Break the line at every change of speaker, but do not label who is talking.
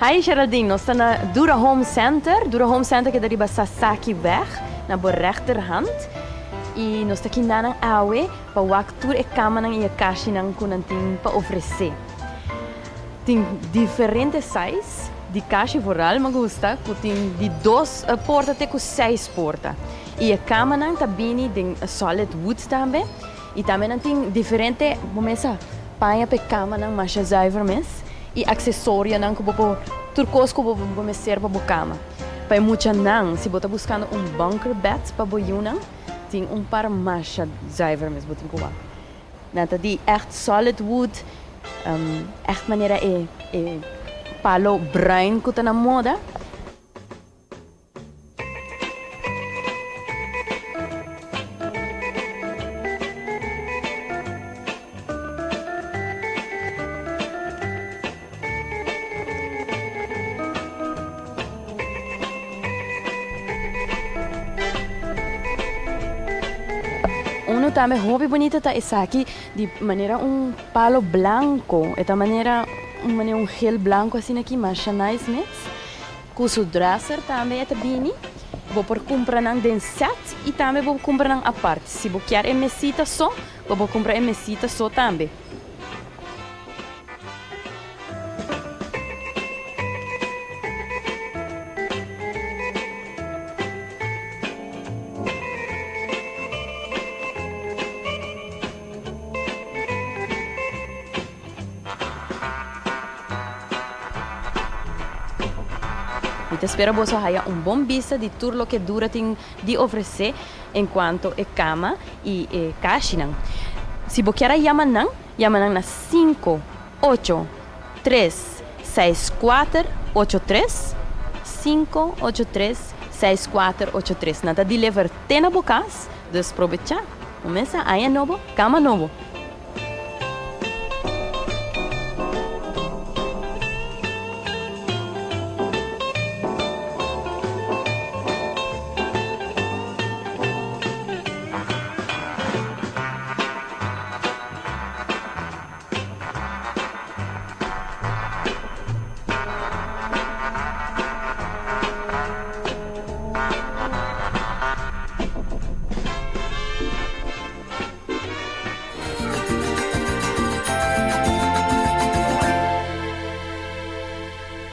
Hi Geraldine, nos ta na Dura Home Center. Dura Home Center keda riba Sasakiweg, na bo rechterhand. I nos ta kinda nan awe pa wak tur e kamanan i e kashinan ku nan tin pa ofresé. Tin diferente size di kashi, vooral mi gusta ku tin di dos porta te ku seis porta. I e kamanan ta bini den solid wood tambe. I tambe nan tin diferente, bo mes sa, paña pa e kamanan masha zuiver mes i aksesorionan ku bo por, tur kos ku bo mester pa bo kama. Pa e muchanan, si bo ta buskando un bunker bed pa bo yunan, tin un par masha zuiver mes bo tin ku wak. Nan ta di ègt solid wood, ègt manera e palo bruin ku ta na moda. Uno tambe hopi bunita ta esaki di manera un palo blanco. E ta manera un manera un gel blanco asina aki masha nice mes. Ku su dresser tambe e ta bini. Bo por kumpra nan den set i tambe bo por kumpra nan apart. Si bo kier e mesita so, bo por kumpra e mesita so tambe. Mi ta spera boso haya un bon bista di tur loke Dura tin di ofresé en kuanto e kama i e kashinan. Si bo kier a yama nan, yama nan na sinku, ocho, tres, seis, kuater, ocho, tres, sinku, ocho, tres, seis, kuater, ocho, tres. Nan ta deliver te na bo kas, dus probechá. Kuminsá aña nobo, kama nobo!